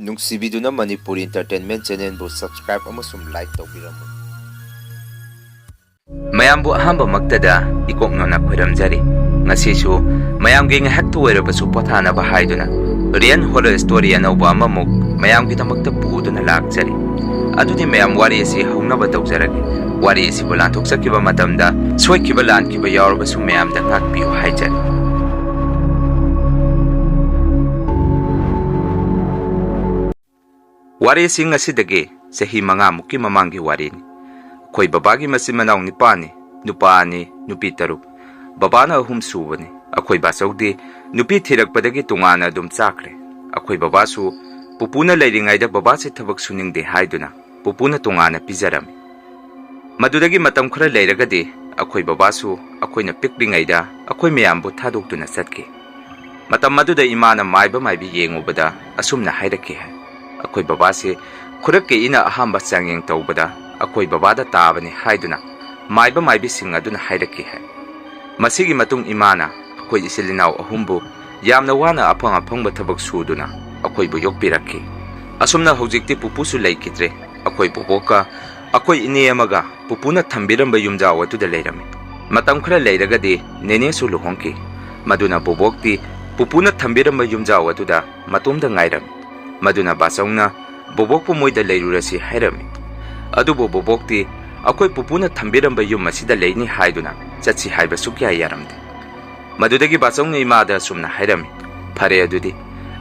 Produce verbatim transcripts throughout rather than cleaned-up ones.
ꯅꯨꯡꯁꯤꯕꯤꯗꯨꯅ Manipur Entertainment Channelꯕꯨ subscribe ꯑꯃꯁꯨꯡ like ꯇꯧꯕꯤꯔꯝꯃꯨ꯫ ꯃꯌꯥꯝꯕꯨ ꯑꯍꯥꯟꯕꯃꯛꯇꯗ ꯏꯀꯣꯛ ꯅꯣꯟꯅ ꯈꯣꯏꯔꯝꯖꯔꯤ꯫ ꯉꯁꯤꯁꯨ ꯃꯌꯥꯝꯒꯤ ꯉꯥꯏꯍꯥꯛꯇ ꯑꯣꯏꯔꯕꯁꯨ ꯄꯣꯊꯥꯅꯕ ꯍꯥꯏꯗꯨꯅ Real Horror Story ꯑꯅꯧꯕ ꯑꯃꯃꯨꯛ ꯃꯌꯥꯝꯒꯤꯗꯃꯛꯇ ꯄꯨꯗꯨꯅ ꯂꯥꯛꯆꯔꯤ꯫ ꯑꯗꯨꯗꯤ ꯃꯌꯥꯝ, ꯋꯥꯔꯤ ꯑꯁꯤ ꯍꯧꯅꯕ ꯇꯧꯖꯔꯒꯦ꯫ ꯋꯥꯔꯤ ꯑꯁꯤꯕꯨ ꯂꯥꯟꯊꯣꯛꯆꯈꯤꯕ ꯃꯇꯝꯗ ꯁꯣꯏꯈꯤꯕ ꯂꯥꯟꯈꯤꯕ ꯌꯥꯎꯔꯕꯁꯨ ꯃꯌꯥꯝꯗ ꯉꯥꯛꯄꯤꯌꯨ ꯍꯥꯏꯖꯔꯤ꯫ ꯋꯥꯔꯤꯁꯤꯡ ꯑꯁꯤꯗꯒꯤ ꯆꯍꯤ ꯃꯉꯥꯃꯨꯛꯀꯤ ꯃꯃꯥꯡꯒꯤ ꯋꯥꯔꯤꯅꯤ꯫ ꯑꯩꯈꯣꯏ ꯕꯕꯥꯒꯤ ꯃꯆꯤꯟ ꯃꯅꯥꯎ ꯅꯤꯄꯥꯟꯅꯤ, ꯅꯨꯄꯥ ꯑꯅꯤ, ꯅꯨꯄꯤ ꯇꯔꯨꯛ꯫ ꯕꯕꯥꯅ ꯑꯍꯨꯝ ꯁꯨꯕꯅꯤ꯫ ꯑꯩꯈꯣꯏ ꯕꯥꯆꯧꯗꯤ ꯅꯨꯄꯤ ꯊꯤꯔꯛꯄꯗꯒꯤ ꯇꯣꯉꯥꯟꯅ ꯑꯗꯨꯝ ꯆꯥꯈ꯭ꯔꯦ꯫ ꯑꯩꯈꯣꯏ ꯕꯕꯥꯁꯨ ꯄꯨꯄꯨꯅ ꯂꯩꯔꯤꯉꯩꯗ ꯕꯕꯥꯁꯤ ꯊꯕꯛ ꯁꯨꯅꯤꯡꯗꯦ ꯍꯥꯏꯗꯨꯅ ꯄꯨꯄꯨꯅ ꯇꯣꯉꯥꯟꯅ ꯄꯤꯖꯔꯝꯃꯤ꯫ ꯃꯗꯨꯗꯒꯤ ꯃꯇꯝ ꯈꯔ ꯂꯩꯔꯒꯗꯤ ꯑꯩꯈꯣꯏ ꯕꯕꯥꯁꯨ ꯑꯩꯈꯣꯏꯅ ꯄꯤꯛꯂꯤꯉꯩꯗ ꯑꯩꯈꯣꯏ ꯃꯌꯥꯝꯕꯨ ꯊꯥꯗꯣꯛꯇꯨꯅ ꯆꯠꯈꯤ꯫ ꯃꯇꯝ ꯑꯗꯨꯗ ꯏꯃꯥꯅ ꯃꯥꯏꯕ ꯃꯥꯏꯕꯤ ꯌꯦꯡꯉꯨꯕꯗ ꯑꯁꯨꯝꯅ ꯍꯥꯏꯔꯛꯈꯤ ꯍꯥꯏ, "ꯑꯩꯈꯣꯏ ꯕꯕꯥꯁꯦ ꯈꯨꯔꯛꯀꯤ ꯏꯅ ꯑꯍꯥꯟꯕ ꯆꯥꯡꯌꯦꯡ ꯇꯧꯕꯗ ꯑꯩꯈꯣꯏ ꯕꯕꯥꯗ ꯇꯥꯕꯅꯤ" ꯍꯥꯏꯗꯨꯅ ꯃꯥꯏꯕ ꯃꯥꯏꯕꯤꯁꯤꯡ ꯑꯗꯨꯅ ꯍꯥꯏꯔꯛꯈꯤ ꯍꯥꯏ꯫ ꯃꯁꯤꯒꯤ ꯃꯇꯨꯡ ꯏꯃꯥꯅ ꯑꯩꯈꯣꯏ ꯏꯆꯤꯜ ꯏꯅꯥꯎ ꯑꯍꯨꯝꯕꯨ ꯌꯥꯝꯅ ꯋꯥꯅ ꯑꯐꯪ ꯑꯐꯪꯕ ꯊꯕꯛ ꯁꯨꯗꯨꯅ ꯑꯩꯈꯣꯏꯕꯨ ꯌꯣꯛꯄꯤꯔꯛꯈꯤ꯫ ꯑꯁꯨꯝꯅ ꯍꯧꯖꯤꯛꯇꯤ ꯄꯨꯄꯨꯁꯨ ꯂꯩꯈꯤꯗ꯭ꯔꯦ꯫ ꯑꯩꯈꯣꯏ ꯕꯣꯕꯣꯛꯀ ꯑꯩꯈꯣꯏ ꯏꯅꯦ ꯑꯃꯒ ꯄꯨꯄꯨꯅ ꯊꯝꯕꯤꯔꯝꯕ ꯌꯨꯝꯖꯥꯎ ꯑꯗꯨꯗ ꯂꯩꯔꯝꯃꯤ꯫ ꯃꯇꯝ ꯈꯔ ꯂꯩꯔꯒꯗꯤ ꯅꯦꯅꯦꯁꯨ ꯂꯨꯍꯣꯡꯈꯤ꯫ ꯃꯗꯨꯅ ꯕꯣꯕꯣꯛꯇꯤ ꯄꯨꯄꯨꯅ ꯊꯝꯕꯤꯔꯝꯕ ꯌꯨꯝꯖꯥꯎ ꯑꯗꯨꯗ ꯃꯇꯣꯝꯗ ꯉꯥꯏꯔꯝꯃꯤ꯫ ꯃꯗꯨꯅ ꯕꯥꯆꯧꯅ ꯕꯣꯕꯣꯛꯄꯨ ꯃꯣꯏꯗ ꯂꯩꯔꯨꯔꯁꯤ ꯍꯥꯏꯔꯝꯃꯤ꯫ ꯑꯗꯨꯕꯨ ꯕꯣꯕꯣꯛꯇꯤ ꯑꯩꯈꯣꯏ ꯄꯨꯄꯨꯅ ꯊꯝꯕꯤꯔꯝꯕ ꯌꯨꯝ ꯑꯁꯤꯗ ꯂꯩꯅꯤ ꯍꯥꯏꯗꯨꯅ ꯆꯠꯁꯤ ꯍꯥꯏꯕ ꯁꯨꯛꯌꯥ ꯌꯥꯔꯝꯗꯦ꯫ ꯃꯗꯨꯗꯒꯤ ꯕꯥꯆꯧꯅ ꯏꯃꯥꯗ ꯑꯁꯨꯝꯅ ꯍꯥꯏꯔꯝꯃꯤ, "ꯐꯔꯦ ꯑꯗꯨꯗꯤ,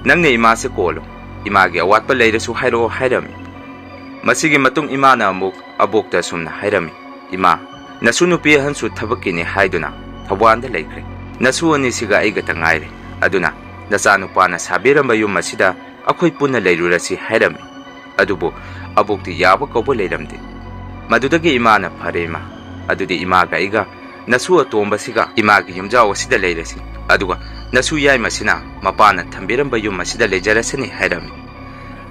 ꯅꯪꯅ ꯏꯃꯥꯁꯦ ꯀꯣꯜꯂꯨ, ꯏꯃꯥꯒꯤ ꯑꯋꯥꯠꯄ ꯂꯩꯔꯁꯨ ꯍꯥꯏꯔꯛꯑꯣ" ꯍꯥꯏꯔꯝꯃꯤ꯫ ꯃꯁꯤꯒꯤ ꯃꯇꯨꯡ ꯏꯃꯥꯅ ꯑꯃꯨꯛ ꯑꯕꯣꯛꯇ ꯑꯁꯨꯝꯅ ꯍꯥꯏꯔꯝꯃꯤ, "ꯏꯃꯥ, ꯅꯁꯨ ꯅꯨꯄꯤ ꯑꯍꯟꯁꯨ ꯊꯕꯛꯀꯤꯅꯤ ꯍꯥꯏꯗꯨꯅ ꯊꯧꯕꯥꯜꯗ ꯂꯩꯈ꯭ꯔꯦ꯫ ꯅꯁꯨ ꯑꯅꯤꯁꯤꯒ ꯑꯩꯒꯇ ꯉꯥꯏꯔꯦ꯫ ꯑꯗꯨꯅ ꯅꯆꯥꯅꯨꯄꯥꯅ ꯁꯥꯕꯤꯔꯝꯕ ꯌꯨꯝ ꯑꯁꯤꯗ ꯑꯩꯈꯣꯏ ꯄꯨꯟꯅ ꯂꯩꯔꯨꯔꯁꯤ" ꯍꯥꯏꯔꯝꯃꯤ꯫ ꯑꯗꯨꯕꯨ ꯑꯕꯣꯛꯇꯤ ꯌꯥꯕ ꯀꯧꯕ ꯂꯩꯔꯝꯗꯦ꯫ ꯃꯗꯨꯗꯒꯤ ꯏꯃꯥꯅ, "ꯐꯔꯦ ꯏꯃꯥ, ꯑꯗꯨꯗꯤ ꯏꯃꯥꯒ ꯑꯩꯒ ꯅꯁꯨ ꯑꯇꯣꯝꯕꯁꯤꯒ ꯏꯃꯥꯒꯤ ꯌꯨꯝꯖꯥꯎ ꯑꯁꯤꯗ ꯂꯩꯔꯁꯤ, ꯑꯗꯨꯒ ꯅꯁꯨ ꯌꯥꯏꯃꯁꯤꯅ ꯃꯄꯥꯅ ꯊꯝꯕꯤꯔꯝꯕ ꯌꯨꯝ ꯑꯁꯤꯗ ꯂꯩꯖꯔꯁꯅꯤ" ꯍꯥꯏꯔꯝꯃꯤ꯫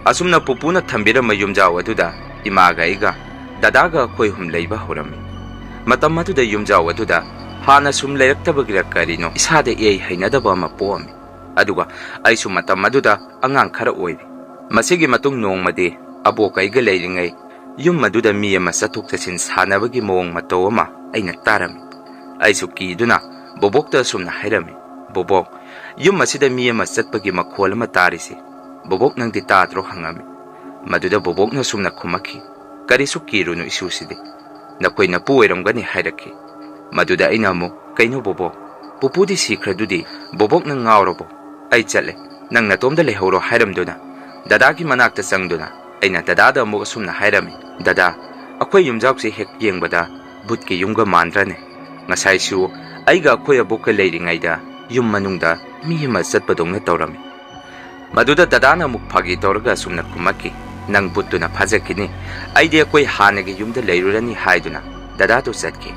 ꯑꯁꯨꯝꯅ ꯄꯨꯄꯨꯅ ꯊꯝꯕꯤꯔꯝꯕ ꯌꯨꯝꯖꯥꯎ ꯑꯗꯨꯗ ꯏꯃꯥꯒ ꯑꯩꯒ ꯗꯗꯥꯒ ꯑꯩꯈꯣꯏ ꯑꯍꯨꯝ ꯂꯩꯕ ꯍꯧꯔꯝꯃꯤ꯫ ꯃꯇꯝ ꯑꯗꯨꯗ ꯌꯨꯝꯖꯥꯎ ꯑꯗꯨꯗ ꯍꯥꯟꯅ ꯁꯨꯝ ꯂꯩꯔꯛꯇꯕꯒꯤꯔ ꯀꯔꯤꯅꯣ ꯏꯁꯥꯗ ꯏꯍꯩ ꯍꯩꯅꯗꯕ ꯑꯃ ꯄꯣꯛꯑꯝꯃꯤ꯫ ꯑꯗꯨꯒ ꯑꯩꯁꯨ ꯃꯇꯝ ꯑꯗꯨꯗ ꯑꯉꯥꯡ ꯈꯔ ꯑꯣꯏꯔꯤ꯫ ꯃꯁꯤꯒꯤ ꯃꯇꯨꯡ ꯅꯣꯡꯃꯗꯤ ꯑꯕꯣꯛ ꯑꯩꯒ ꯂꯩꯔꯤꯉꯩ ꯌꯨꯝ ꯑꯗꯨꯗ ꯃꯤ ꯑꯃ ꯆꯠꯊꯣꯛ ꯆꯠꯁꯤꯟ ꯁꯥꯟꯅꯕꯒꯤ ꯃꯑꯣꯡ ꯃꯇꯧ ꯑꯃ ꯑꯩꯅ ꯇꯥꯔꯝꯃꯤ꯫ ꯑꯩꯁꯨ ꯀꯤꯗꯨꯅ ꯕꯣꯕꯣꯛꯇ ꯑꯁꯨꯝꯅ ꯍꯥꯏꯔꯝꯃꯤ, "ꯕꯣꯕꯣꯛ, ꯌꯨꯝ ꯑꯁꯤꯗ ꯃꯤ ꯑꯃ ꯆꯠꯄꯒꯤ ꯃꯈꯣꯜ ꯑꯃ ꯇꯥꯔꯤꯁꯦ, ꯕꯣꯕꯣꯛ ꯅꯪꯗꯤ ꯇꯥꯗ꯭ꯔꯣ?" ꯍꯪꯉꯝꯃꯤ꯫ ꯃꯗꯨꯗ ꯕꯣꯕꯣꯛꯅ ꯑꯁꯨꯝꯅ ꯈꯨꯝꯃꯛꯈꯤ, "ꯀꯔꯤꯁꯨ ꯀꯤꯔꯨꯅꯨ ꯏꯁꯨꯁꯤꯗꯤ, ꯅꯈꯣꯏ ꯅꯄꯨ ꯑꯣꯏꯔꯝꯒꯅꯤ" ꯍꯥꯏꯔꯛꯈꯤ꯫ ꯃꯗꯨꯗ ꯑꯩꯅ ꯑꯃꯨꯛ, "ꯀꯩꯅꯣ ꯕꯣꯕꯣꯛ, ꯄꯨꯄꯨꯗꯤ ꯁꯤꯈ꯭ꯔꯗꯨꯗꯤ, ꯕꯣꯕꯣꯛ ꯅꯪ ꯉꯥꯎꯔꯕꯣ? ꯑꯩ ꯆꯠꯂꯦ, ꯅꯪ ꯅꯇꯣꯝꯗ ꯂꯩꯍꯧꯔꯣ" ꯍꯥꯏꯔꯝꯗꯨꯅ ꯗꯗꯥꯒꯤ ꯃꯅꯥꯛꯇ ꯆꯪꯗꯨꯅ ꯑꯩꯅ ꯗꯗꯥꯗ ꯑꯃꯨꯛ ꯑꯁꯨꯝꯅ ꯍꯥꯏꯔꯝꯃꯤ, "ꯗꯗꯥ, ꯑꯩꯈꯣꯏ ꯌꯨꯝꯖꯥꯎꯁꯦ ꯍꯦꯛ ꯌꯦꯡꯕꯗ ꯚꯨꯠꯀꯤ ꯌꯨꯝꯒ ꯃꯥꯟꯗ꯭ꯔꯅꯦ? ꯉꯁꯥꯏꯁꯨ ꯑꯩꯒ ꯑꯩꯈꯣꯏ ꯑꯕꯣꯛꯀ ꯂꯩꯔꯤꯉꯩꯗ ꯌꯨꯝ ꯃꯅꯨꯡꯗ ꯃꯤ ꯑꯃ ꯆꯠꯄꯗꯧꯅ ꯇꯧꯔꯝꯃꯤ"꯫ ꯃꯗꯨꯗ ꯗꯗꯥꯅ ꯑꯃꯨꯛ ꯐꯥꯒꯤ ꯇꯧꯔꯒ ꯑꯁꯨꯝꯅ ꯈꯨꯝꯃꯛꯈꯤ, "ꯅꯪ ꯚꯨꯠꯇꯨꯅ ꯐꯥꯖꯈꯤꯅꯤ, ꯑꯩꯗꯤ ꯑꯩꯈꯣꯏ ꯍꯥꯟꯅꯒꯤ ꯌꯨꯝꯗ ꯂꯩꯔꯨꯔꯅꯤ" ꯍꯥꯏꯗꯨꯅ ꯗꯗꯥꯗꯨ ꯆꯠꯈꯤ꯫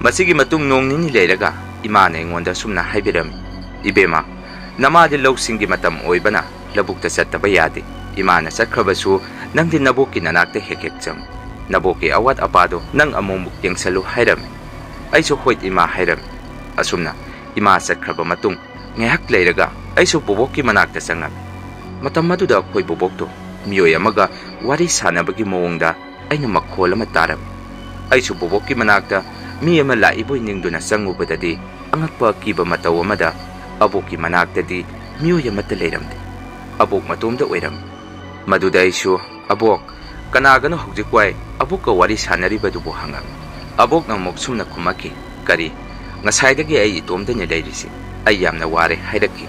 ꯃꯁꯤꯒꯤ ꯃꯇꯨꯡ ꯅꯣꯡ ꯅꯤꯅꯤ ꯂꯩꯔꯒ ꯏꯃꯥꯅ ꯑꯩꯉꯣꯟꯗ ꯑꯁꯨꯝꯅ ꯍꯥꯏꯕꯤꯔꯝꯃꯤ, "ꯏꯕꯦꯝꯃ, ꯅꯃꯥꯗꯤ ꯂꯧꯁꯤꯡꯒꯤ ꯃꯇꯝ ꯑꯣꯏꯕꯅ ꯂꯧꯕꯨꯛꯇ ꯆꯠꯇꯕ ꯌꯥꯗꯦ꯫ ꯏꯃꯥꯅ ꯆꯠꯈ꯭ꯔꯕꯁꯨ ꯅꯪꯗꯤ ꯅꯕꯣꯛꯀꯤ ꯅꯅꯥꯛꯇ ꯍꯦꯛ ꯍꯦꯛ ꯆꯪꯉꯨ꯫ ꯅꯕꯣꯛꯀꯤ ꯑꯋꯥꯠ ꯑꯄꯥꯗꯣ ꯅꯪ ꯑꯃꯨꯛ ꯑꯃꯨꯛ ꯌꯦꯡꯁꯜꯂꯨ" ꯍꯥꯏꯔꯝꯃꯤ꯫ ꯑꯩꯁꯨ "ꯍꯣꯏ ꯏꯃꯥ" ꯍꯥꯏꯔꯝꯃꯤ꯫ ꯑꯁꯨꯝꯅ ꯏꯃꯥ ꯆꯠꯈ꯭ꯔꯕ ꯃꯇꯨꯡ ꯉꯥꯏꯍꯥꯛ ꯂꯩꯔꯒ ꯑꯩꯁꯨ ꯕꯣꯕꯣꯛꯀꯤ ꯃꯅꯥꯛꯇ ꯆꯪꯉꯝꯃꯤ꯫ ꯃꯇꯝ ꯑꯗꯨꯗ ꯑꯩꯈꯣꯏ ꯕꯣꯕꯣꯛꯇꯣ ꯃꯤꯑꯣꯏ ꯑꯃꯒ ꯋꯥꯔꯤ ꯁꯥꯟꯅꯕꯒꯤ ꯃꯑꯣꯡꯗ ꯑꯩꯅ ꯃꯈꯣꯜ ꯑꯃ ꯇꯥꯔꯝꯃꯤ꯫ ꯑꯩꯁꯨ ꯕꯣꯕꯣꯛꯀꯤ ꯃꯅꯥꯛꯇ ꯃꯤ ꯑꯃ ꯂꯥꯛꯏꯕꯣꯏ ꯅꯤꯡꯗꯨꯅ ꯆꯪꯉꯨꯕꯗꯗꯤ ꯑꯉꯛꯄ ꯑꯀꯤꯕ ꯃꯇꯧ ꯑꯃꯗ ꯑꯕꯣꯛꯀꯤ ꯃꯅꯥꯛꯇꯗꯤ ꯃꯤꯑꯣꯏ ꯑꯃꯠꯇ ꯂꯩꯔꯝꯗꯦ꯫ ꯑꯕꯣꯛ ꯃꯇꯣꯝꯗ ꯑꯣꯏꯔꯝꯃꯤ꯫ ꯃꯗꯨꯗ ꯑꯩꯁꯨ, "ꯑꯕꯣꯛ, ꯀꯅꯥꯒꯅꯣ ꯍꯧꯖꯤꯛ ꯋꯥꯏ ꯑꯕꯣꯛꯀ ꯋꯥꯔꯤ ꯁꯥꯟꯅꯔꯤꯕꯗꯨꯕꯨ?" ꯍꯪꯉꯝꯃꯤ꯫ ꯑꯕꯣꯛꯅ ꯑꯃꯨꯛ ꯁꯨꯝꯅ ꯈꯨꯝꯃꯛꯈꯤ, "ꯀꯔꯤ? ꯉꯁꯥꯏꯗꯒꯤ ꯑꯩ ꯏꯇꯣꯝꯗꯅꯤ ꯂꯩꯔꯤꯁꯤ꯫ ꯑꯩ ꯌꯥꯝꯅ ꯋꯥꯔꯦ" ꯍꯥꯏꯔꯛꯈꯤ꯫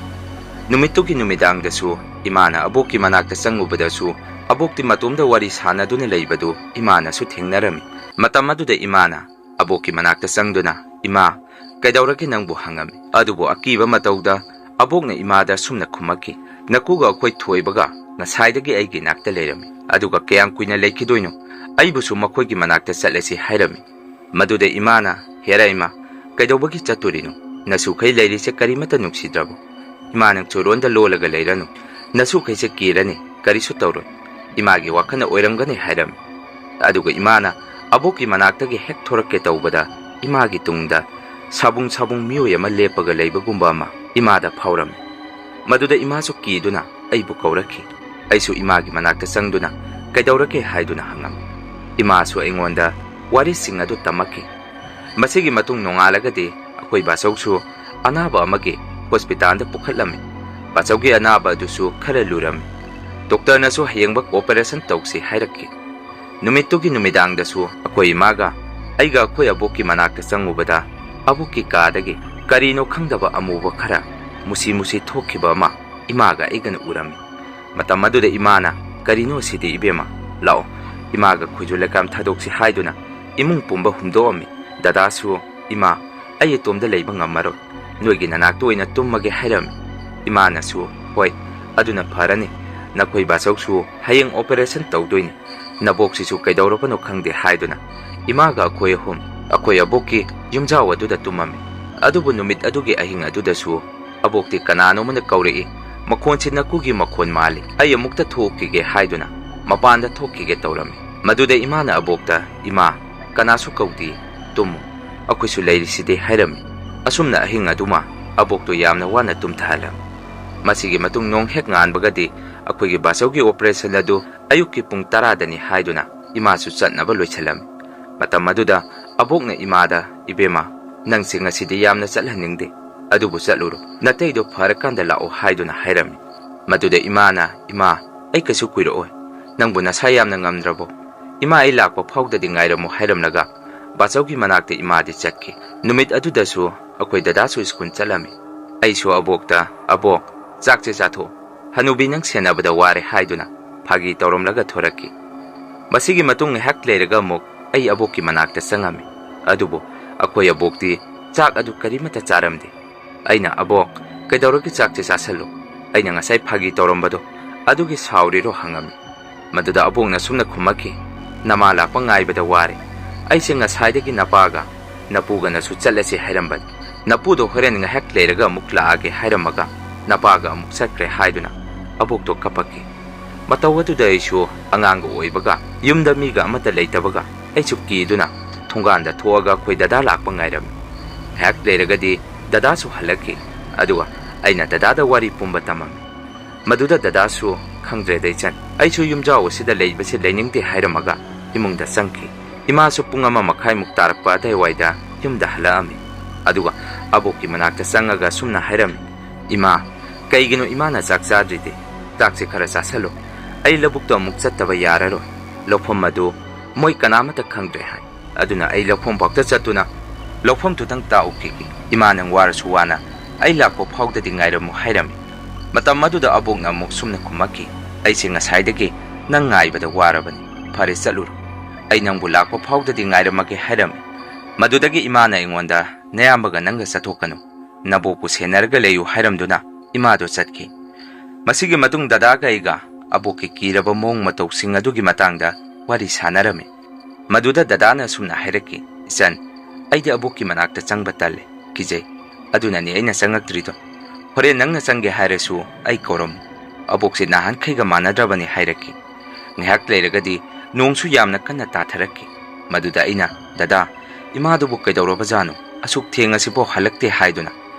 ꯅꯨꯃꯤꯠꯇꯨꯒꯤ ꯅꯨꯃꯤꯗꯥꯡꯗꯁꯨ ꯏꯃꯥꯅ ꯑꯕꯣꯛꯀꯤ ꯃꯅꯥꯛꯇ ꯆꯪꯉꯨꯕꯗꯁꯨ ꯑꯕꯣꯛꯇꯤ ꯃꯇꯣꯝꯗ ꯋꯥꯔꯤ ꯁꯥꯟꯅꯗꯨꯅ ꯂꯩꯕꯗꯨ ꯏꯃꯥꯅꯁꯨ ꯊꯦꯡꯅꯔꯝꯃꯤ꯫ ꯃꯇꯝ ꯑꯗꯨꯗ ꯏꯃꯥꯅ ꯑꯕꯣꯛꯀꯤ ꯃꯅꯥꯛꯇ ꯆꯪꯗꯨꯅ, "ꯏꯃꯥ, ꯀꯩꯗꯧꯔꯒꯦ ꯅꯪꯕꯨ?" ꯍꯪꯉꯝꯃꯤ꯫ ꯑꯗꯨꯕꯨ ꯑꯀꯤꯕ ꯃꯇꯧꯗ ꯑꯕꯣꯛꯅ ꯏꯃꯥꯗ ꯁꯨꯝꯅ ꯈꯨꯝꯃꯛꯈꯤ, "ꯅꯀꯨꯒ ꯑꯩꯈꯣꯏ ꯊꯣꯏꯕꯒ ꯉꯁꯥꯏꯗꯒꯤ ꯑꯩꯒꯤ ꯅꯥꯛꯇ ꯂꯩꯔꯝꯃꯤ꯫ ꯑꯗꯨꯒ ꯀꯌꯥꯝ ꯀꯨꯏꯅ ꯂꯩꯈꯤꯗꯣꯏꯅꯣ? ꯑꯩꯕꯨꯁꯨ ꯃꯈꯣꯏꯒꯤ ꯃꯅꯥꯛꯇ ꯆꯠꯂꯁꯤ" ꯍꯥꯏꯔꯝꯃꯤ꯫ ꯃꯗꯨꯗ ꯏꯃꯥꯅ, "ꯍꯦꯔꯥ ꯏꯃꯥ, ꯀꯩꯗꯧꯕꯒꯤ ꯆꯠꯇꯣꯔꯤꯅꯣ? ꯅꯁꯨꯈꯩ ꯂꯩꯔꯤꯁꯦ ꯀꯔꯤꯃꯠꯇ ꯅꯨꯡꯁꯤꯗ꯭ꯔꯕꯣ? ꯏꯃꯥ ꯅꯪ ꯆꯨꯔꯣꯟꯗ ꯂꯣꯜꯂꯒ ꯂꯩꯔꯅꯨ꯫ ꯅꯁꯨꯈꯩꯁꯦ ꯀꯤꯔꯅꯤ, ꯀꯔꯤꯁꯨ ꯇꯧꯔꯣꯏ꯫ ꯏꯃꯥꯒꯤ ꯋꯥꯈꯜꯅ ꯑꯣꯏꯔꯝꯒꯅꯤ" ꯍꯥꯏꯔꯝꯃꯤ꯫ ꯑꯗꯨꯒ ꯏꯃꯥꯅ ꯑꯕꯣꯛꯀꯤ ꯃꯅꯥꯛꯇꯒꯤ ꯍꯦꯛ ꯊꯣꯔꯛꯀꯦ ꯇꯧꯕꯗ ꯏꯃꯥꯒꯤ ꯇꯨꯡꯗ ꯁꯥꯕꯨꯡ ꯁꯥꯕꯨꯡ ꯃꯤꯑꯣꯏ ꯑꯃ ꯂꯦꯞꯄꯒ ꯂꯩꯕꯒꯨꯝꯕ ꯑꯃ ꯏꯃꯥꯗ ꯐꯥꯎꯔꯝꯃꯤ꯫ ꯃꯗꯨꯗ ꯏꯃꯥꯁꯨ ꯀꯤꯗꯨꯅ ꯑꯩꯕꯨ ꯀꯧꯔꯛꯈꯤ꯫ ꯑꯩꯁꯨ ꯏꯃꯥꯒꯤ ꯃꯅꯥꯛꯇ ꯆꯪꯗꯨꯅ "ꯀꯩꯗꯧꯔꯒꯦ?" ꯍꯥꯏꯗꯨꯅ ꯍꯪꯉꯝꯃꯤ꯫ ꯏꯃꯥꯁꯨ ꯑꯩꯉꯣꯟꯗ ꯋꯥꯔꯤꯁꯤꯡ ꯑꯗꯨ ꯇꯝꯃꯛꯈꯤ꯫ ꯃꯁꯤꯒꯤ ꯃꯇꯨꯡ ꯅꯣꯡꯉꯥꯜꯂꯒꯗꯤ ꯑꯩꯈꯣꯏ ꯕꯥꯆꯧꯁꯨ ꯑꯅꯥꯕ ꯑꯃꯒꯤ ꯍꯣꯁꯄꯤꯇꯥꯜꯗ ꯄꯨꯈꯠꯂꯝꯃꯤ꯫ ꯕꯥꯆꯧꯒꯤ ꯑꯅꯥꯕ ꯑꯗꯨꯁꯨ ꯈꯔ ꯂꯨꯔꯝꯃꯤ꯫ ꯗꯣꯛꯇꯔꯅꯁꯨ ꯍꯌꯦꯡꯃꯛ ꯑꯣꯄꯔꯦꯁꯟ ꯇꯧꯁꯤ ꯍꯥꯏꯔꯛꯈꯤ꯫ ꯅꯨꯃꯤꯠꯇꯨꯒꯤ ꯅꯨꯃꯤꯗꯥꯡꯗꯁꯨ ꯑꯩꯈꯣꯏ ꯏꯃꯥꯒ ꯑꯩꯒ ꯑꯩꯈꯣꯏ ꯑꯕꯣꯛꯀꯤ ꯃꯅꯥꯛꯇ ꯆꯪꯉꯨꯕꯗ, ꯑꯕꯣꯛꯀꯤ ꯀꯥꯗꯒꯤ ꯀꯔꯤꯅꯣ ꯈꯪꯗꯕ ꯑꯃꯨꯕ ꯈꯔ ꯃꯨꯁꯤ ꯃꯨꯁꯤ ꯊꯣꯛꯈꯤꯕ ꯑꯃ ꯏꯃꯥꯒ ꯑꯩꯒꯅ ꯎꯔꯝꯃꯤ꯫ ꯃꯇꯝ ꯑꯗꯨꯗ ꯏꯃꯥꯅ, "ꯀꯔꯤꯅꯣ ꯁꯤꯗꯤ ꯏꯕꯦꯝꯃ? ꯂꯥꯛꯑꯣ, ꯏꯃꯥꯒ ꯑꯩꯈꯣꯏꯁꯨ ꯂꯩꯀꯥꯝ ꯊꯥꯗꯣꯛꯁꯤ" ꯍꯥꯏꯗꯨꯅ ꯏꯃꯨꯡ ꯄꯨꯝꯕ ꯍꯨꯝꯗꯣꯛꯑꯝꯃꯤ꯫ ꯗꯗꯥꯁꯨ, "ꯏꯃꯥ, ꯑꯩ ꯏꯇꯣꯝꯗ ꯂꯩꯕ ꯉꯝꯃꯔꯣꯏ꯫ ꯅꯣꯏꯒꯤ ꯅꯅꯥꯛꯇ ꯑꯣꯏꯅ ꯇꯨꯝꯃꯒꯦ" ꯍꯥꯏꯔꯝꯃꯤ꯫ ꯏꯃꯥꯅꯁꯨ, "ꯍꯣꯏ, ꯑꯗꯨꯅ ꯐꯔꯅꯤ꯫ ꯅꯈꯣꯏ ꯕꯥꯆꯧꯁꯨ ꯍꯌꯦꯡ ꯑꯣꯄꯔꯦꯁꯟ ꯇꯧꯗꯣꯏꯅꯤ꯫ ꯅꯕꯣꯛꯁꯤꯁꯨ ꯀꯩꯗꯧꯔꯕꯅꯣ ꯈꯪꯗꯦ" ꯍꯥꯏꯗꯨꯅ ꯏꯃꯥꯒ ꯑꯩꯈꯣꯏ ꯑꯍꯨꯝ ꯑꯩꯈꯣꯏ ꯑꯕꯣꯛꯀꯤ ꯌꯨꯝꯖꯥꯎ ꯑꯗꯨꯗ ꯇꯨꯝꯃꯝꯃꯤ꯫ ꯑꯗꯨꯕꯨ ꯅꯨꯃꯤꯠ ꯑꯗꯨꯒꯤ ꯑꯍꯤꯡ ꯑꯗꯨꯗꯁꯨ ꯑꯕꯣꯛꯇꯤ ꯀꯅꯥꯅꯣꯃꯅ ꯀꯧꯔꯛꯏ꯫ "ꯃꯈꯣꯟꯁꯤ ꯅꯀꯨꯒꯤ ꯃꯈꯣꯟ ꯃꯥꯜꯂꯤ꯫ ꯑꯩ ꯑꯃꯨꯛꯇ ꯊꯣꯛꯈꯤꯒꯦ" ꯍꯥꯏꯗꯨꯅ ꯃꯄꯥꯟꯗ ꯊꯣꯛꯈꯤꯒꯦ ꯇꯧꯔꯝꯃꯤ꯫ ꯃꯗꯨꯗ ꯏꯃꯥꯅ ꯑꯕꯣꯛꯇ, "ꯏꯃꯥ, ꯀꯅꯥꯁꯨ ꯀꯧꯗꯦ, ꯇꯨꯝꯃꯨ, ꯑꯩꯈꯣꯏꯁꯨ ꯂꯩꯔꯤꯁꯤꯗꯤ" ꯍꯥꯏꯔꯝꯃꯤ꯫ ꯑꯁꯨꯝꯅ ꯑꯍꯤꯡ ꯑꯗꯨꯃ ꯑꯕꯣꯛꯇꯨ ꯌꯥꯝꯅ ꯋꯥꯅ ꯇꯨꯝꯊꯍꯜꯂꯝꯃꯤ꯫ ꯃꯁꯤꯒꯤ ꯃꯇꯨꯡ ꯅꯣꯡ ꯍꯦꯛ ꯉꯥꯟꯕꯒꯗꯤ ꯑꯩꯈꯣꯏꯒꯤ ꯕꯥꯆꯧꯒꯤ ꯑꯣꯄꯔꯦꯁꯟ ꯑꯗꯨ ꯑꯌꯨꯛꯀꯤ ꯄꯨꯡ ꯇꯔꯥꯗꯅꯤ ꯍꯥꯏꯗꯨꯅ ꯏꯃꯥꯁꯨ ꯆꯠꯅꯕ ꯂꯣꯏꯁꯤꯜꯂꯝꯃꯤ꯫ ꯃꯇꯝ ꯑꯗꯨꯗ ꯑꯕꯣꯛꯅ ꯏꯃꯥꯗ, "ꯏꯕꯦꯝꯃ, ꯅꯪꯁꯦ ꯉꯁꯤꯗꯤ ꯌꯥꯝꯅ ꯆꯠꯍꯟꯅꯤꯡꯗꯦ, ꯑꯗꯨꯕꯨ ꯆꯠꯂꯨꯔꯣ, ꯅꯇꯩꯗꯣ ꯐꯔꯀꯥꯟꯗ ꯂꯥꯛꯑꯣ" ꯍꯥꯏꯗꯨꯅ ꯍꯥꯏꯔꯝꯃꯤ꯫ ꯃꯗꯨꯗ ꯏꯃꯥꯅ, "ꯏꯃꯥ, ꯑꯩ ꯀꯩꯁꯨ ꯀꯨꯏꯔꯛꯑꯣꯏ, ꯅꯪꯕꯨ ꯅꯁꯥ ꯌꯥꯝꯅ ꯉꯝꯗ꯭ꯔꯕꯣ? ꯏꯃꯥ ꯑꯩ ꯂꯥꯛꯄ ꯐꯥꯎꯗꯗꯤ ꯉꯥꯏꯔꯝꯃꯨ" ꯍꯥꯏꯔꯝꯂꯒ ꯕꯥꯆꯧꯒꯤ ꯃꯅꯥꯛꯇ ꯏꯃꯥꯗꯤ ꯆꯠꯈꯤ꯫ ꯅꯨꯃꯤꯠ ꯑꯗꯨꯗꯁꯨ ꯑꯩꯈꯣꯏ ꯗꯗꯥꯁꯨ ꯁ꯭ꯀꯨꯜ ꯆꯠꯂꯝꯃꯤ꯫ ꯑꯩꯁꯨ ꯑꯕꯣꯛꯇ, "ꯑꯕꯣꯛ, ꯆꯥꯛꯁꯦ ꯆꯥꯊꯣꯛ, ꯍꯅꯨꯕꯤ ꯅꯪ ꯁꯦꯟꯅꯕꯗ ꯋꯥꯔꯦ" ꯍꯥꯏꯗꯨꯅ ꯐꯥꯒꯤ ꯇꯧꯔꯝꯂꯒ ꯊꯣꯔꯛꯈꯤ꯫ ꯃꯁꯤꯒꯤ ꯃꯇꯨꯡ ꯉꯥꯏꯍꯥꯛ ꯂꯩꯔꯒ ꯑꯃꯨꯛ ꯑꯩ ꯑꯕꯣꯛꯀꯤ ꯃꯅꯥꯛꯇ ꯆꯪꯉꯝꯃꯤ꯫ ꯑꯗꯨꯕꯨ ꯑꯩꯈꯣꯏ ꯑꯕꯣꯛꯇꯤ ꯆꯥꯛ ꯑꯗꯨ ꯀꯔꯤꯃꯠꯇ ꯆꯥꯔꯝꯗꯦ꯫ ꯑꯩꯅ, "ꯑꯕꯣꯛ, ꯀꯩꯗꯧꯔꯒꯦ? ꯆꯥꯛꯁꯦ ꯆꯥꯁꯜꯂꯨ꯫ ꯑꯩꯅ ꯉꯁꯥꯏ ꯐꯥꯒꯤ ꯇꯧꯔꯝꯕꯗꯣ ꯑꯗꯨꯒꯤ ꯁꯥꯎꯔꯤꯔꯣ?" ꯍꯪꯉꯝꯃꯤ꯫ ꯃꯗꯨꯗ ꯑꯕꯣꯛꯅ ꯁꯨꯝꯅ ꯈꯨꯝꯃꯛꯈꯤ, "ꯅꯃꯥ ꯂꯥꯛꯄ ꯉꯥꯏꯕꯗ ꯋꯥꯔꯦ꯫ ꯑꯩꯁꯦ ꯉꯁꯥꯏꯗꯒꯤ ꯅꯄꯥꯒ ꯅꯄꯨꯒꯅꯁꯨ ꯆꯠꯂꯁꯤ ꯍꯥꯏꯔꯝꯕꯅꯤ꯫ ꯅꯄꯨꯗꯣ ꯍꯣꯔꯦꯟ ꯉꯥꯏꯍꯥꯛ ꯂꯩꯔꯒ ꯑꯃꯨꯛ ꯂꯥꯛꯑꯒꯦ ꯍꯥꯏꯔꯝꯃꯒ ꯅꯄꯥꯒ ꯑꯃꯨꯛ ꯆꯠꯈ꯭ꯔꯦ" ꯍꯥꯏꯗꯨꯅ ꯑꯕꯣꯛꯇꯣ ꯀꯞꯄꯛꯈꯤ꯫ ꯃꯇꯧ ꯑꯗꯨꯗ ꯑꯩꯁꯨ ꯑꯉꯥꯡꯒ ꯑꯣꯏꯕꯒ ꯌꯨꯝꯗ ꯃꯤꯒ ꯑꯃꯠꯇ ꯂꯩꯇꯕꯒ ꯑꯩꯁꯨ ꯀꯤꯗꯨꯅ ꯊꯣꯡꯒꯥꯟꯗ ꯊꯣꯛꯑꯒ ꯑꯩꯈꯣꯏ ꯗꯗꯥ ꯂꯥꯛꯄ ꯉꯥꯏꯔꯝꯃꯤ꯫ ꯉꯥꯏꯍꯥꯛ ꯂꯩꯔꯒꯗꯤ ꯗꯗꯥꯁꯨ ꯍꯜꯂꯛꯈꯤ꯫ ꯑꯗꯨꯒ ꯑꯩꯅ ꯗꯗꯥꯗ ꯋꯥꯔꯤ ꯄꯨꯝꯕ ꯇꯝꯃꯝꯃꯤ꯫ ꯃꯗꯨꯗ ꯗꯗꯥꯁꯨ, "ꯈꯪꯗ꯭ꯔꯦꯗ ꯏꯆꯟ, ꯑꯩꯁꯨ ꯌꯨꯝꯖꯥꯎ ꯑꯁꯤꯗ ꯂꯩꯕꯁꯤ ꯂꯩꯅꯤꯡꯗꯦ" ꯍꯥꯏꯔꯝꯃꯒ ꯏꯃꯨꯡꯗ ꯆꯪꯈꯤ꯫ ꯏꯃꯥꯁꯨ ꯄꯨꯡ ꯑꯃ ꯃꯈꯥꯏꯃꯨꯛ ꯇꯥꯔꯛꯄ ꯑꯗꯥꯏꯋꯥꯏꯗ ꯌꯨꯝꯗ ꯍꯜꯂꯛꯑꯝꯃꯤ꯫ ꯑꯗꯨꯒ ꯑꯕꯣꯛꯀꯤ ꯃꯅꯥꯛꯇ ꯆꯪꯉꯒ ꯁꯨꯝꯅ ꯍꯥꯏꯔꯝꯃꯤ, "ꯏꯃꯥ, ꯀꯩꯒꯤꯅꯣ ꯏꯃꯥꯅ ꯆꯥꯛ ꯆꯥꯗ꯭ꯔꯤꯗꯤ? ꯆꯥꯛꯁꯦ ꯈꯔ ꯆꯥꯁꯜꯂꯨ꯫ ꯑꯩ ꯂꯧꯕꯨꯛꯇ ꯑꯃꯨꯛ ꯆꯠꯇꯕ ꯌꯥꯔꯔꯣꯏ꯫ ꯂꯧꯐꯝ ꯑꯗꯨ ꯃꯣꯏ ꯀꯅꯥꯃꯠꯇ ꯈꯪꯗ꯭ꯔꯦ ꯍꯥꯏ꯫ ꯑꯗꯨꯅ ꯑꯩ ꯂꯧꯐꯝ ꯐꯥꯎꯗ ꯆꯠꯇꯨꯅ ꯂꯧꯐꯝꯗꯨꯗꯪ ꯇꯥꯛꯎꯈꯤꯒꯦ꯫ ꯏꯃꯥ, ꯅꯪ ꯋꯥꯔꯁꯨ ꯋꯥꯅ ꯑꯩ ꯂꯥꯛꯄ ꯐꯥꯎꯗꯗꯤ ꯉꯥꯏꯔꯝꯃꯨ" ꯍꯥꯏꯔꯝꯃꯤ꯫ ꯃꯇꯝ ꯑꯗꯨꯗ ꯑꯕꯣꯛꯅ ꯑꯃꯨꯛ ꯁꯨꯝꯅ ꯈꯨꯝꯃꯛꯈꯤ, "ꯑꯩꯁꯦ ꯉꯁꯥꯏꯗꯒꯤ ꯅꯪ ꯉꯥꯏꯕꯗ ꯋꯥꯔꯕꯅꯤ꯫ ꯐꯔꯦ, ꯆꯠꯂꯨꯔꯣ꯫ ꯑꯩ ꯅꯪꯕꯨ ꯂꯥꯛꯄ ꯐꯥꯎꯗꯗꯤ ꯉꯥꯏꯔꯝꯃꯒꯦ" ꯍꯥꯏꯔꯝꯃꯤ꯫ ꯃꯗꯨꯗꯒꯤ ꯏꯃꯥꯅ ꯑꯩꯉꯣꯟꯗ, "ꯅꯌꯥꯝꯕꯒ ꯅꯪꯒ ꯆꯠꯊꯣꯛꯀꯅꯨ, ꯅꯕꯣꯛꯄꯨ ꯁꯦꯟꯅꯔꯒ ꯂꯩꯌꯨ" ꯍꯥꯏꯔꯝꯗꯨꯅ ꯏꯃꯥꯗꯣ ꯆꯠꯈꯤ꯫ ꯃꯁꯤꯒꯤ ꯃꯇꯨꯡ ꯗꯗꯥꯒ ꯑꯩꯒ ꯑꯕꯣꯛꯀꯤ ꯀꯤꯔꯕ ꯃꯑꯣꯡ ꯃꯇꯧꯁꯤꯡ ꯑꯗꯨꯒꯤ ꯃꯇꯥꯡꯗ ꯋꯥꯔꯤ ꯁꯥꯟꯅꯔꯝꯃꯤ꯫ ꯃꯗꯨꯗ ꯗꯗꯥꯅ ꯑꯁꯨꯝꯅ ꯍꯥꯏꯔꯛꯈꯤ, "ꯏꯆꯟ, ꯑꯩꯗꯤ ꯑꯕꯣꯛꯀꯤ ꯃꯅꯥꯛꯇ ꯆꯪꯕ ꯇꯜꯂꯦ, ꯀꯤꯖꯩ꯫ ꯑꯗꯨꯅꯅꯤ ꯑꯩꯅ ꯆꯪꯉꯛꯇ꯭ꯔꯤꯗꯣ꯫ ꯍꯣꯔꯦꯟ ꯅꯪꯅ ꯆꯪꯒꯦ ꯍꯥꯏꯔꯁꯨ ꯑꯩ ꯀꯧꯔꯝꯃꯨ꯫ ꯑꯕꯣꯛꯁꯦ ꯅꯍꯥꯟꯈꯩꯒ ꯃꯥꯟꯅꯗ꯭ꯔꯕꯅꯤ" ꯍꯥꯏꯔꯛꯈꯤ꯫ ꯉꯥꯏꯍꯥꯛ ꯂꯩꯔꯒꯗꯤ ꯅꯣꯡꯁꯨ ꯌꯥꯝꯅ ꯀꯟꯅ ꯇꯥꯊꯔꯛꯈꯤ꯫ ꯃꯗꯨꯗ ꯑꯩꯅ, "ꯗꯗꯥ, ꯏꯃꯥꯗꯨꯕꯨ ꯀꯩꯗꯧꯔꯕꯖꯥꯠꯅꯣ? ꯑꯁꯨꯛ ꯊꯦꯡꯉꯁꯤꯐꯥꯎ ꯍꯜꯂꯛꯇꯦ" ꯍꯥꯏꯗꯨꯅ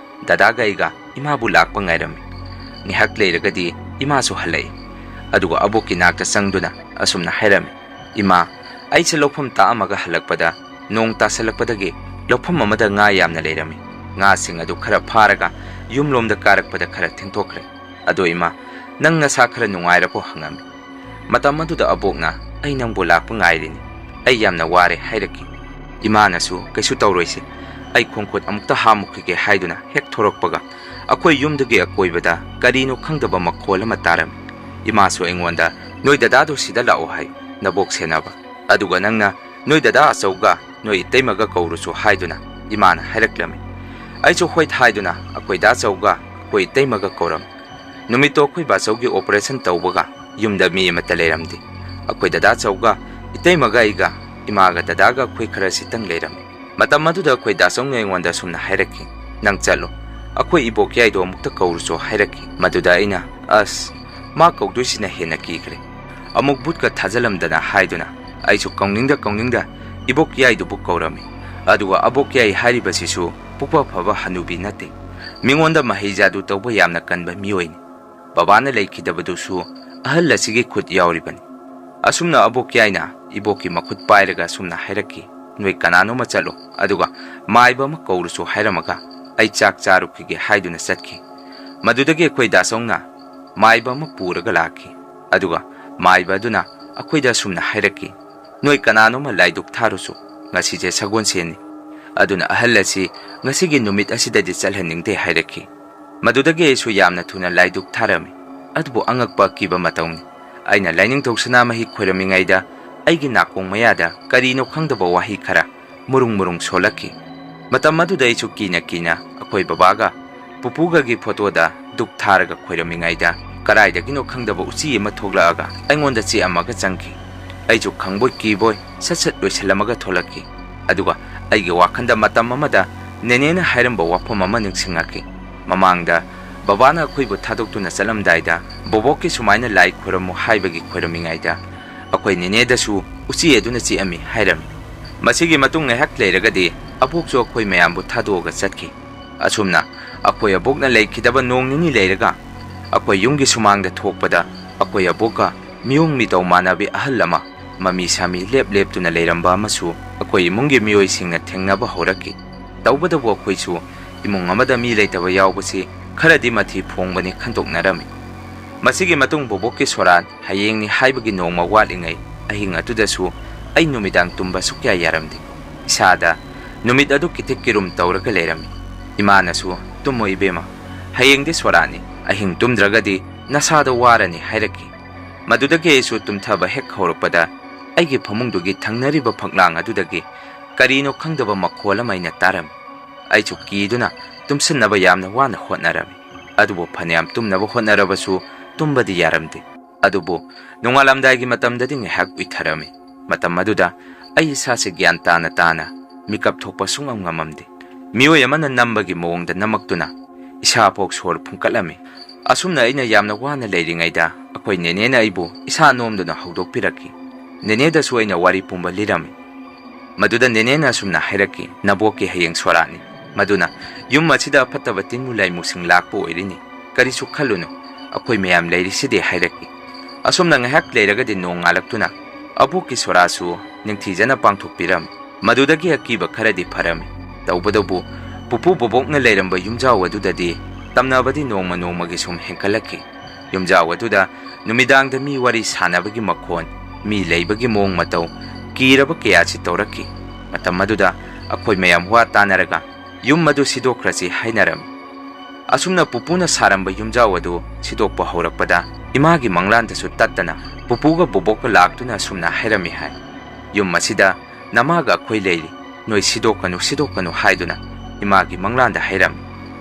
ꯗꯗꯥꯒ ꯑꯩꯒ ꯏꯃꯥꯕꯨ ꯂꯥꯛꯄ ꯉꯥꯏꯔꯝꯃꯤ꯫ ꯉꯥꯏꯍꯥꯛ ꯂꯩꯔꯒꯗꯤ ꯏꯃꯥꯁꯨ ꯍꯜꯂꯛꯏ꯫ ꯑꯗꯨꯒ ꯑꯕꯣꯛꯀꯤ ꯅꯥꯛꯇ ꯆꯪꯗꯨꯅ ꯑꯁꯨꯝꯅ ꯍꯥꯏꯔꯝꯃꯤ, "ꯏꯃꯥ, ꯑꯩꯁꯦ ꯂꯧꯐꯝ ꯇꯥꯛꯑꯝꯃꯒ ꯍꯜꯂꯛꯄꯗ ꯅꯣꯡ ꯇꯥꯁꯜꯂꯛꯄꯗꯒꯤ ꯂꯧꯐꯝ ꯑꯃꯗ ꯉꯥ ꯌꯥꯝꯅ ꯂꯩꯔꯝꯃꯤ꯫ ꯉꯥꯁꯤꯡ ꯑꯗꯨ ꯈꯔ ꯐꯥꯔꯒ ꯌꯨꯝꯂꯣꯝꯗ ꯀꯥꯔꯛꯄꯗ ꯈꯔ ꯊꯦꯡꯗꯣꯛꯈ꯭ꯔꯦ꯫ ꯑꯗꯣ ꯏꯃꯥ, ꯅꯪ ꯅꯁꯥ ꯈꯔ ꯅꯨꯡꯉꯥꯏꯔꯕꯣ?" ꯍꯪꯉꯝꯃꯤ꯫ ꯃꯇꯝ ꯑꯗꯨꯗ ꯑꯕꯣꯛꯅ, "ꯑꯩ ꯅꯪꯕꯨ ꯂꯥꯛꯄ ꯉꯥꯏꯔꯤꯅꯤ꯫ ꯑꯩ ꯌꯥꯝꯅ ꯋꯥꯔꯦ" ꯍꯥꯏꯔꯛꯈꯤ꯫ ꯏꯃꯥꯅꯁꯨ, "ꯀꯩꯁꯨ ꯇꯧꯔꯣꯏꯁꯦ꯫ ꯑꯩ ꯈꯣꯡꯈꯨꯠ ꯑꯃꯨꯛꯇ ꯍꯥꯝꯃꯨꯈꯤꯒꯦ" ꯍꯥꯏꯗꯨꯅ ꯍꯦꯛ ꯊꯣꯔꯛꯄꯒ ꯑꯩꯈꯣꯏ ꯌꯨꯝꯗꯨꯒꯤ ꯑꯀꯣꯏꯕꯗ ꯀꯔꯤꯅꯣ ꯈꯪꯗꯕ ꯃꯈꯣꯜ ꯑꯃ ꯇꯥꯔꯝꯃꯤ꯫ ꯏꯃꯥꯁꯨ ꯑꯩꯉꯣꯟꯗ, "ꯅꯣꯏ ꯗꯗꯥꯗꯣ ꯁꯤꯗ ꯂꯥꯛꯑꯣ ꯍꯥꯏꯌꯨ, ꯅꯕꯣꯛ ꯁꯦꯟꯅꯕ꯫ ꯑꯗꯨꯒ ꯅꯪꯅ ꯅꯣꯏ ꯗꯗꯥ ꯑꯆꯧꯒ ꯅꯣꯏ ꯏꯇꯩꯃꯒ ꯀꯧꯔꯨꯆꯣ" ꯍꯥꯏꯗꯨꯅ ꯏꯃꯥꯅ ꯍꯥꯏꯔꯛꯂꯝꯃꯤ꯫ ꯑꯩꯁꯨ ꯍꯣꯏ ꯍꯥꯏꯗꯨꯅ ꯑꯩꯈꯣꯏ ꯗꯥ ꯑꯆꯧꯒ ꯑꯩꯈꯣꯏ ꯏꯇꯩꯃꯒ ꯀꯧꯔꯝꯃꯤ꯫ ꯅꯨꯃꯤꯠꯇꯣ ꯑꯩꯈꯣꯏ ꯕꯥꯆꯧꯒꯤ operation ꯇꯧꯕꯒ ꯌꯨꯝꯗ ꯃꯤ ꯑꯃꯠꯇ ꯂꯩꯔꯝꯗꯦ꯫ ꯑꯩꯈꯣꯏ ꯗꯗꯥ ꯆꯧꯒ, ꯏꯇꯩꯃꯒ ꯑꯩꯒ, ꯏꯃꯥꯒ ꯗꯗꯥꯒ ꯑꯩꯈꯣꯏ ꯈꯔꯁꯤꯇꯪ ꯂꯩꯔꯝꯃꯤ꯫ ꯃꯇꯝ ꯑꯗꯨꯗ ꯑꯩꯈꯣꯏ ꯗꯥ ꯆꯧꯅ ꯑꯩꯉꯣꯟꯗ ꯑꯁꯨꯝꯅ ꯍꯥꯏꯔꯛꯈꯤ, "ꯅꯪ ꯆꯠꯂꯣ, ꯑꯩꯈꯣꯏ ꯏꯕꯣꯛ ꯌꯥꯏꯗꯣ ꯑꯃꯨꯛꯇ ꯀꯧꯔꯨꯆꯣ" ꯍꯥꯏꯔꯛꯈꯤ꯫ ꯃꯗꯨꯗ ꯑꯩꯅ, "ꯑꯁ, ꯃꯥ ꯀꯧꯗꯣꯏꯁꯤꯅ ꯍꯦꯟꯅ ꯀꯤꯈ꯭ꯔꯦ꯫ ꯑꯃꯨꯛ ꯚꯨꯠꯀ ꯊꯥꯖꯜꯂꯝꯗꯅ" ꯍꯥꯏꯗꯨꯅ ꯑꯩꯁꯨ ꯀꯧꯅꯤꯡꯗ ꯀꯧꯅꯤꯡꯗ ꯏꯕꯣꯛ ꯌꯥꯏꯗꯨꯕꯨ ꯀꯧꯔꯝꯃꯤ꯫ ꯑꯗꯨꯒ ꯑꯕꯣꯛ ꯌꯥꯏ ꯍꯥꯏꯔꯤꯕꯁꯤꯁꯨ ꯄꯨꯛꯄ ꯐꯕ ꯍꯅꯨꯕꯤ ꯅꯠꯇꯦ꯫ ꯃꯤꯉꯣꯟꯗ ꯃꯍꯩ ꯖꯥꯗꯨ ꯇꯧꯕ ꯌꯥꯝꯅ ꯀꯟꯕ ꯃꯤꯑꯣꯏꯅꯤ꯫ ꯕꯕꯥꯅ ꯂꯩꯈꯤꯗꯕꯗꯨꯁꯨ ꯑꯍꯜ ꯑꯁꯤꯒꯤ ꯈꯨꯠ ꯌꯥꯎꯔꯤꯕꯅꯤ꯫ ꯑꯁꯨꯝꯅ ꯑꯕꯣꯛ ꯌꯥꯏꯅ ꯏꯕꯣꯛꯀꯤ ꯃꯈꯨꯠ ꯄꯥꯏꯔꯒ ꯑꯁꯨꯝꯅ ꯍꯥꯏꯔꯛꯈꯤ, "ꯅꯣꯏ ꯀꯅꯥꯅꯣꯃ ꯆꯠꯂꯣ, ꯑꯗꯨꯒ ꯃꯥꯏꯕ ꯑꯃ ꯀꯧꯔꯨꯁꯨ" ꯍꯥꯏꯔꯝꯃꯒ ꯑꯩ ꯆꯥꯛ ꯆꯥꯔꯨꯈꯤꯒꯦ ꯍꯥꯏꯗꯨꯅ ꯆꯠꯈꯤ꯫ ꯃꯗꯨꯗꯒꯤ ꯑꯩꯈꯣꯏ ꯗꯥꯆꯧꯅ ꯃꯥꯏꯕ ꯑꯃ ꯄꯨꯔꯒ ꯂꯥꯛꯈꯤ꯫ ꯑꯗꯨꯒ ꯃꯥꯏꯕ ꯑꯗꯨꯅ ꯑꯩꯈꯣꯏꯗ ꯑꯁꯨꯝꯅ ꯍꯥꯏꯔꯛꯈꯤ, "ꯅꯣꯏ ꯀꯅꯥꯅꯣꯃ ꯂꯥꯏꯗꯨꯛ ꯊꯥꯔꯨꯁꯨ, ꯉꯁꯤꯁꯦ ꯁꯒꯣꯜꯁꯦꯟꯅꯤ꯫ ꯑꯗꯨꯅ ꯑꯍꯜ ꯑꯁꯤ ꯉꯁꯤꯒꯤ ꯅꯨꯃꯤꯠ ꯑꯁꯤꯗꯗꯤ ꯆꯠꯍꯟꯅꯤꯡꯗꯦ" ꯍꯥꯏꯔꯛꯈꯤ꯫ ꯃꯗꯨꯗꯒꯤ ꯑꯩꯁꯨ ꯌꯥꯝꯅ ꯊꯨꯅ ꯂꯥꯏꯗꯨꯛ ꯊꯥꯔꯝꯃꯤ꯫ ꯑꯗꯨꯕꯨ ꯑꯉꯛꯄ ꯑꯀꯤꯕ ꯃꯇꯧꯅꯤ, ꯑꯩꯅ ꯂꯥꯏꯅꯤꯡꯊꯧ ꯁꯅꯥꯃꯍꯤ ꯈꯣꯏꯔꯝꯃꯤꯉꯩꯗ ꯑꯩꯒꯤ ꯅꯥꯀꯣꯡ ꯃꯌꯥꯗ ꯀꯔꯤꯅꯣ ꯈꯪꯗꯕ ꯋꯥꯍꯩ ꯈꯔ ꯃꯨꯔꯨꯡ ꯃꯨꯔꯨꯡ ꯁꯣꯜꯂꯛꯈꯤ꯫ ꯃꯇꯝ ꯑꯗꯨꯗ ꯑꯩꯁꯨ ꯀꯤꯅ ꯀꯤꯅ ꯑꯩꯈꯣꯏ ꯕꯕꯥꯒ ꯄꯨꯄꯨꯒꯒꯤ ꯐꯣꯇꯣꯗ ꯗꯨꯛ ꯊꯥꯔꯒ ꯈꯣꯏꯔꯝꯃꯤꯉꯩꯗ ꯀꯗꯥꯏꯗꯒꯤꯅꯣ ꯈꯪꯗꯕ ꯎꯆꯤ ꯑꯃ ꯊꯣꯛꯂꯛꯑꯒ ꯑꯩꯉꯣꯟꯗ ꯆꯤꯛꯑꯝꯃꯒ ꯆꯪꯈꯤ꯫ ꯑꯩꯁꯨ ꯈꯪꯕꯣꯏ ꯀꯤꯕꯣꯏ ꯁꯠ ꯁꯠ ꯂꯣꯏꯁꯤꯜꯂꯝꯃꯒ ꯊꯣꯛꯂꯛꯈꯤ꯫ ꯑꯗꯨꯒ ꯑꯩꯒꯤ ꯋꯥꯈꯜꯗ ꯃꯇꯝ ꯑꯃꯗ ꯅꯦꯅꯦꯅ ꯍꯥꯏꯔꯝꯕ ꯋꯥꯐꯝ ꯑꯃ ꯅꯤꯡꯁꯤꯡꯉꯛꯈꯤ꯫ ꯃꯃꯥꯡꯗ ꯕꯕꯥꯅ ꯑꯩꯈꯣꯏꯕꯨ ꯊꯥꯗꯣꯛꯇꯨꯅ ꯆꯠꯂꯝꯗꯥꯏꯗ ꯕꯣꯕꯣꯛꯀꯤ ꯁꯨꯃꯥꯏꯅ ꯂꯥꯏ ꯈꯣꯏꯔꯝꯃꯨ ꯍꯥꯏꯕꯒꯤ ꯈꯣꯏꯔꯝꯃꯤꯉꯩꯗ ꯑꯩꯈꯣꯏ ꯅꯦꯅꯦꯗꯁꯨ ꯎꯆꯤ ꯑꯗꯨꯅ ꯆꯤꯛꯑꯝꯃꯤ ꯍꯥꯏꯔꯝꯃꯤ꯫ ꯃꯁꯤꯒꯤ ꯃꯇꯨꯡ ꯉꯥꯏꯍꯥꯛ ꯂꯩꯔꯒꯗꯤ ꯑꯕꯣꯛꯁꯨ ꯑꯩꯈꯣꯏ ꯃꯌꯥꯝꯕꯨ ꯊꯥꯗꯣꯛꯑꯒ ꯆꯠꯈꯤ꯫ ꯑꯁꯨꯝꯅ ꯑꯩꯈꯣꯏ ꯑꯕꯣꯛꯅ ꯂꯩꯈꯤꯗꯕ ꯅꯣꯡ ꯅꯤꯅꯤ ꯂꯩꯔꯒ ꯑꯩꯈꯣꯏ ꯌꯨꯝꯒꯤ ꯁꯨꯃꯥꯡꯗ ꯊꯣꯛꯄꯗ ꯑꯩꯈꯣꯏ ꯑꯕꯣꯛꯀ ꯃꯤꯑꯣꯡ ꯃꯤꯇꯧ ꯃꯥꯟꯅꯕꯤ ꯑꯍꯜ ꯑꯃ ꯃꯃꯤ ꯁꯥꯃꯤ ꯂꯦꯞ ꯂꯦꯞꯇꯨꯅ ꯂꯩꯔꯝꯕ ꯑꯃꯁꯨ ꯑꯩꯈꯣꯏ ꯏꯃꯨꯡꯒꯤ ꯃꯤꯑꯣꯏꯁꯤꯡꯅ ꯊꯦꯡꯅꯕ ꯍꯧꯔꯛꯈꯤ꯫ ꯇꯧꯕꯇꯕꯨ ꯑꯩꯈꯣꯏꯁꯨ ꯏꯃꯨꯡ ꯑꯃꯗ ꯃꯤ ꯂꯩꯇꯕ ꯌꯥꯎꯕꯁꯤ ꯈꯔꯗꯤ ꯃꯊꯤ ꯐꯣꯡꯕꯅꯤ ꯈꯟꯗꯣꯛꯅꯔꯝꯃꯤ꯫ ꯃꯁꯤꯒꯤ ꯃꯇꯨꯡ ꯕꯣꯕꯣꯛꯀꯤ ꯁꯣꯔꯥꯠ ꯍꯌꯦꯡꯅꯤ ꯍꯥꯏꯕꯒꯤ ꯅꯣꯡꯃ ꯋꯥꯠꯂꯤꯉꯩ ꯑꯍꯤꯡ ꯑꯗꯨꯗꯁꯨ ꯑꯩ ꯅꯨꯃꯤꯗꯥꯡ ꯇꯨꯝꯕ ꯁꯨꯛꯌꯥ ꯌꯥꯔꯝꯗꯦ꯫ ꯏꯁꯥꯗ ꯅꯨꯃꯤꯠ ꯑꯗꯨ ꯀꯤꯊꯤꯛ ꯀꯤꯔꯨꯝ ꯇꯧꯔꯒ ꯂꯩꯔꯝꯃꯤ꯫ ꯏꯃꯥꯅꯁꯨ, "ꯇꯨꯝꯃꯣ ꯏꯕꯦꯝꯃ, ꯍꯌꯦꯡꯗꯤ ꯁꯣꯔꯥꯠꯅꯤ, ꯑꯍꯤꯡ ꯇꯨꯝꯗ꯭ꯔꯒꯗꯤ ꯅꯁꯥꯗꯣ ꯋꯥꯔꯅꯤ" ꯍꯥꯏꯔꯛꯈꯤ꯫ ꯃꯗꯨꯗꯒꯤ ꯑꯩꯁꯨ ꯇꯨꯝꯊꯕ ꯍꯦꯛ ꯍꯧꯔꯛꯄꯗ ꯑꯩꯒꯤ ꯐꯃꯨꯡꯗꯨꯒꯤ ꯊꯪꯅꯔꯤꯕ ꯐꯛꯂꯥꯡ ꯑꯗꯨꯗꯒꯤ ꯀꯔꯤꯅꯣ ꯈꯪꯗꯕ ꯃꯈꯣꯜ ꯑꯃ ꯑꯩꯅ ꯇꯥꯔꯝꯃꯤ꯫ ꯑꯩꯁꯨ ꯀꯤꯗꯨꯅ ꯇꯨꯝꯁꯤꯟꯅꯕ ꯌꯥꯝꯅ ꯋꯥꯅ ꯍꯣꯠꯅꯔꯝꯃꯤ꯫ ꯑꯗꯨꯕꯨ ꯐꯅꯌꯥꯝ ꯇꯨꯝꯅꯕ ꯍꯣꯠꯅꯔꯕꯁꯨ ꯇꯨꯝꯕꯗꯤ ꯌꯥꯔꯝꯗꯦ꯫ ꯑꯗꯨꯕꯨ ꯅꯣꯡꯉꯥꯜꯂꯝꯗꯥꯏꯒꯤ ꯃꯇꯝꯗꯗꯤ ꯉꯥꯏꯍꯥꯛ ꯎꯏꯊꯔꯝꯃꯤ꯫ ꯃꯇꯝ ꯑꯗꯨꯗ ꯑꯩ ꯏꯁꯥꯁꯦ ꯒ꯭ꯌꯥꯟ ꯇꯥꯅ ꯇꯥꯅ ꯃꯤꯀꯞ ꯊꯣꯛꯄ ꯁꯨꯡꯉꯝ ꯉꯝꯃꯝꯗꯦ꯫ ꯃꯤꯑꯣꯏ ꯑꯃꯅ ꯅꯝꯕꯒꯤ ꯃꯑꯣꯡꯗ ꯅꯝꯃꯛꯇꯨꯅ ꯏꯁꯥꯐꯥꯎ ꯁꯣꯔ ꯐꯨꯟꯀꯠꯂꯝꯃꯤ꯫ ꯑꯁꯨꯝꯅ ꯑꯩꯅ ꯌꯥꯝꯅ ꯋꯥꯅ ꯂꯩꯔꯤꯉꯩꯗ ꯑꯩꯈꯣꯏ ꯅꯦꯅꯦꯅ ꯑꯩꯕꯨ ꯏꯁꯥ ꯅꯣꯝꯗꯨꯅ ꯍꯧꯗꯣꯛꯄꯤꯔꯛꯈꯤ꯫ ꯅꯦꯅꯦꯗꯁꯨ ꯑꯩꯅ ꯋꯥꯔꯤ ꯄꯨꯝꯕ ꯂꯤꯔꯝꯃꯤ꯫ ꯃꯗꯨꯗ ꯅꯦꯅꯦꯅ ꯑꯁꯨꯝꯅ ꯍꯥꯏꯔꯛꯈꯤ, "ꯅꯕꯣꯛꯀꯤ ꯍꯌꯦꯡ ꯁꯣꯔꯥꯠꯅꯤ꯫ ꯃꯗꯨꯅ ꯌꯨꯝ ꯑꯁꯤꯗ ꯑꯐꯠꯇꯕ ꯇꯤꯟꯃꯨ ꯂꯥꯏꯃꯨꯁꯤꯡ ꯂꯥꯛꯄ ꯑꯣꯏꯔꯤꯅꯤ꯫ ꯀꯔꯤꯁꯨ ꯈꯜꯂꯨꯅꯨ꯫ ꯑꯩꯈꯣꯏ ꯃꯌꯥꯝ ꯂꯩꯔꯤꯁꯤꯗꯤ ꯍꯥꯏꯔꯛꯈꯤ꯫ ꯑꯁꯨꯝꯅ ꯉꯥꯏꯍꯥꯛ ꯂꯩꯔꯒꯗꯤ ꯅꯣꯡ ꯉꯥꯜꯂꯛꯇꯨꯅ ꯑꯕꯣꯛꯀꯤ ꯁꯣꯔꯥꯁꯨ ꯅꯤꯡꯊꯤꯖꯅ ꯄꯥꯡꯊꯣꯛꯄꯤꯔꯝꯃꯤ꯫ ꯃꯗꯨꯗꯒꯤ ꯑꯀꯤꯕ ꯈꯔꯗꯤ ꯐꯔꯝꯃꯤ꯫ ꯇꯧꯕꯇꯕꯨ ꯄꯨꯄꯨ ꯕꯣꯕꯣꯛꯅ ꯂꯩꯔꯝꯕ ꯌꯨꯝꯖꯥꯎ ꯑꯗꯨꯗꯗꯤ ꯇꯝꯅꯕꯗꯤ ꯅꯣꯡꯃ ꯅꯣꯡꯃꯒꯤ ꯁꯨꯝ ꯍꯦꯟꯒꯠꯂꯛꯈꯤ꯫ ꯌꯨꯝꯖꯥꯎ ꯑꯗꯨꯗ ꯅꯨꯃꯤꯗꯥꯡꯗ ꯃꯤ ꯋꯥꯔꯤ ꯁꯥꯟꯅꯕꯒꯤ ꯃꯈꯣꯟ, ꯃꯤ ꯂꯩꯕꯒꯤ ꯃꯑꯣꯡ ꯃꯇꯧ, ꯀꯤꯔꯕ ꯀꯌꯥꯁꯤ ꯇꯧꯔꯛꯈꯤ꯫ ꯃꯇꯝ ꯑꯗꯨꯗ ꯑꯩꯈꯣꯏ ꯃꯌꯥꯝ ꯋꯥ ꯇꯥꯅꯔꯒ ꯌꯨꯝ ꯑꯗꯨ ꯁꯤꯗꯣꯛꯈ꯭ꯔꯁꯤ ꯍꯥꯏꯅꯔꯝꯃꯤ꯫ ꯑꯁꯨꯝꯅ ꯄꯨꯄꯨꯅ ꯁꯥꯔꯝꯕ ꯌꯨꯝꯖꯥꯎ ꯑꯗꯨ ꯁꯤꯗꯣꯛꯄ ꯍꯧꯔꯛꯄꯗ ꯏꯃꯥꯒꯤ ꯃꯪꯂꯥꯟꯗꯁꯨ ꯇꯠꯇꯅ ꯄꯨꯄꯨꯒ ꯕꯣꯕꯣꯛꯀ ꯂꯥꯛꯇꯨꯅ ꯑꯁꯨꯝꯅ ꯍꯥꯏꯔꯝꯃꯤ ꯍꯥꯏ, "ꯌꯨꯝ ꯑꯁꯤꯗ ꯅꯃꯥꯒ ꯑꯩꯈꯣꯏ ꯂꯩꯔꯤ, ꯅꯣꯏ ꯁꯤꯗꯣꯛꯀꯅꯨ, ꯁꯤꯗꯣꯛꯀꯅꯨ" ꯍꯥꯏꯗꯨꯅ ꯏꯃꯥꯒꯤ ꯃꯪꯂꯥꯟꯗ ꯍꯥꯏꯔꯝꯃꯤ꯫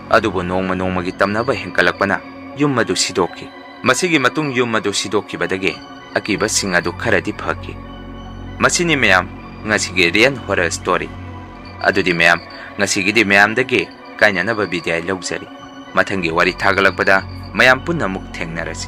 ꯑꯗꯨꯕꯨ ꯅꯣꯡꯃ ꯅꯣꯡꯃꯒꯤ ꯇꯝꯅꯕ ꯍꯦꯟꯒꯠꯂꯛꯄꯅ ꯌꯨꯝ ꯑꯗꯨ ꯁꯤꯗꯣꯛꯈꯤ꯫ ꯃꯁꯤꯒꯤ ꯃꯇꯨꯡ ꯌꯨꯝ ꯑꯗꯨ ꯁꯤꯗꯣꯛꯈꯤꯕꯗꯒꯤ ꯑꯀꯤꯕꯁꯤꯡ ꯑꯗꯨ ꯈꯔꯗꯤ ꯐꯈꯤ꯫ ꯃꯁꯤꯅꯤ ꯃꯌꯥꯝ, ꯉꯁꯤꯒꯤ Real Horror Story꯫ ꯑꯗꯨꯗꯤ ꯃꯌꯥꯝ, ꯉꯁꯤꯒꯤꯗꯤ ꯃꯌꯥꯝꯗꯒꯤ ꯀꯥꯏꯅꯅꯕ ꯕꯤꯗꯥꯏ ꯂꯧꯖꯔꯤ꯫ ꯃꯊꯪꯒꯤ ꯋꯥꯔꯤ ꯊꯥꯒꯠꯂꯛꯄꯗ ꯃꯌꯥꯝ ꯄꯨꯟꯅ ꯑꯃꯨꯛ ꯊꯦꯡꯅꯔꯁꯤ꯫